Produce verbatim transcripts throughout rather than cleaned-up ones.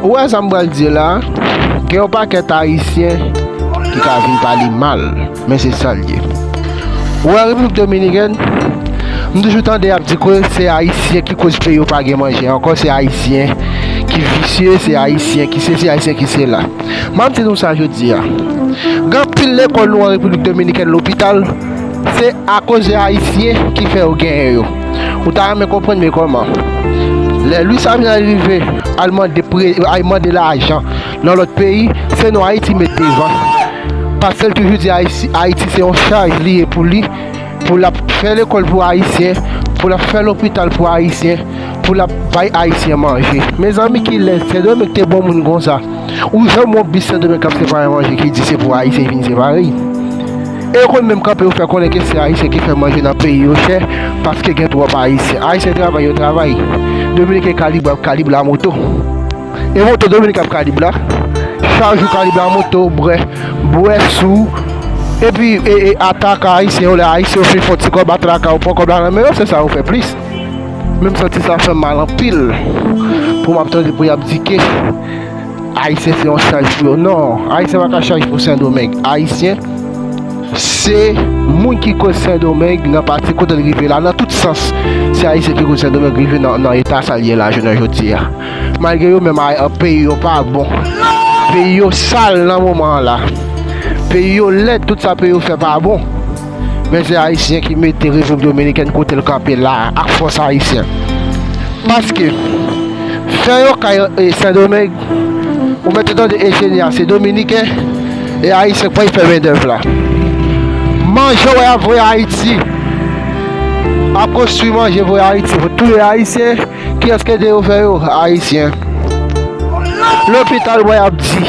Ou wè sa m pral di la, gen yon pakèt Ayisyen ki ka vin pale mal, men se sa l ye. Ou wè Repiblik Dominikèn, m toujou tande y ap di ke se Ayisyen ki koz peyi yo pa gen manje ankò, se Ayisyen ki visye, se Ayisyen ki sesi, Ayisyen ki sela. M ap di nou sa jodi a. Gen anpil lekòl nou an Repiblik Dominikèn, lopital, se akoz de Ayisyen ki fè yo genyen yo. Ou ta renmen konprann, men kòman? Lè Luis Abinader rive, al mande pre-, al mande lajan nan lòt peyi, se non Ayiti met devan. Paske l toujou di Ayiti, Ayiti se yon chaj li ye pou li, pou l ap fè lekòl pou Ayisyen, pou l ap fè lopital pou Ayisyen, pou l ap bay Ayisyen manje. Mezanmi, kilè Sendomeng te bon moun konsa? Ou janm wè yon bis Sendomeng k ap separe manje ki di se pou Ayisyen vin separe? E yo konn menm kanpe yo fè konnen ke se Ayisyen ki fè manje nan peyi yo chè, paske gen twòp Ayisyen. Ayisyen travay, yo travay. Dominiken kalib, kalib lamoto. E moto Dominiken ap kalib la. Chak jou kalib lamoto, bwè, bwè sou. Epi, e, e, atak Ayisyen yo, lè Ayisyen yo fin fè yon ti kòb atak yo, pran kòb la nan men yo, se sa yo fè plis. Men m santi sa fè m mal anpil pou m ap tande pou y ap di ke Ayisyen se yon chaj pou yo. Non, Ayisyen pa ka chaj pou Sendomeng. Ayisyen se moun ki koz Sendomeng nan pati kote l rive la, nan tout sans. Se Ayisyen ki koz Sendomeng rive nan, nan eta sa l ye la jounen jodi a. Malgre yo menm a, peyi yo pa bon. Peyi yo sal nan moman an la. Peyi yo lèd, tout sa peyi yo fè pa bon. Men se Ayisyen ki mete Repiblik Dominikèn kote l kanpe la a, ak fòs ayisyen. Paske fè yon kay, e, Sendomeng, ou mèt tande enjenyè a se Dominiken, e Ayisyen k pral fè mendèv la. Manje w ap voye Ayiti, ap konstwi manje voye Ayiti pou touye Ayisyen. Kiyès ki ede yo fè yo? Ayisyen. Lopital w ap di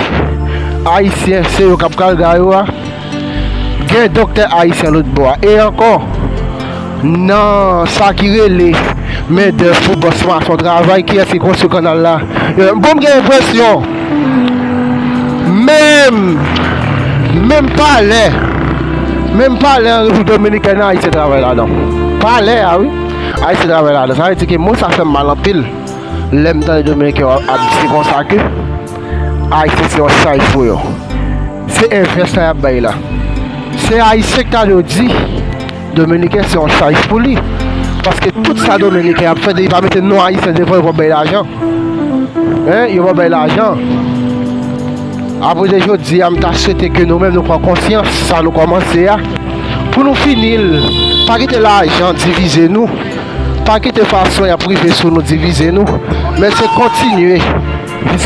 Ayisyen se yo k ap kalga yo a. Gen doktè ayisyen lòt bò a. E ankò, nan sa ki rele mendèv pou bòs mason travay, kiyès ki konstwi kanal la? Bon, m gen enpresyon, menm, menm palè, menm palè an Repiblik Dominikèn, Ayisyen travay ladan. Palè a, wi. Ayisyen travay ladan. Sa vle di ke mo sa fè m mal anpil. Lè m tande Dominiken yo ap di konsa ke Ayisyen se yon chaj pou yo. Se envès la y ap bay la. Se Ayisyen k ta dwe di Dominiken se yon chaj pou li. Paske tout sa Dominiken ap fè, depi pa mete non Ayisyen devan, yo p ap bay lajan. Hein, yo p ap bay lajan. Apre de jodi a, m ta swete ke nou menm nou pran konsyans sa nou kòmanse a. Pou nou fini l, pa kite lajan divize nou. Pa kite fason y ap rive sou nou divize nou. Men se kontinye jiska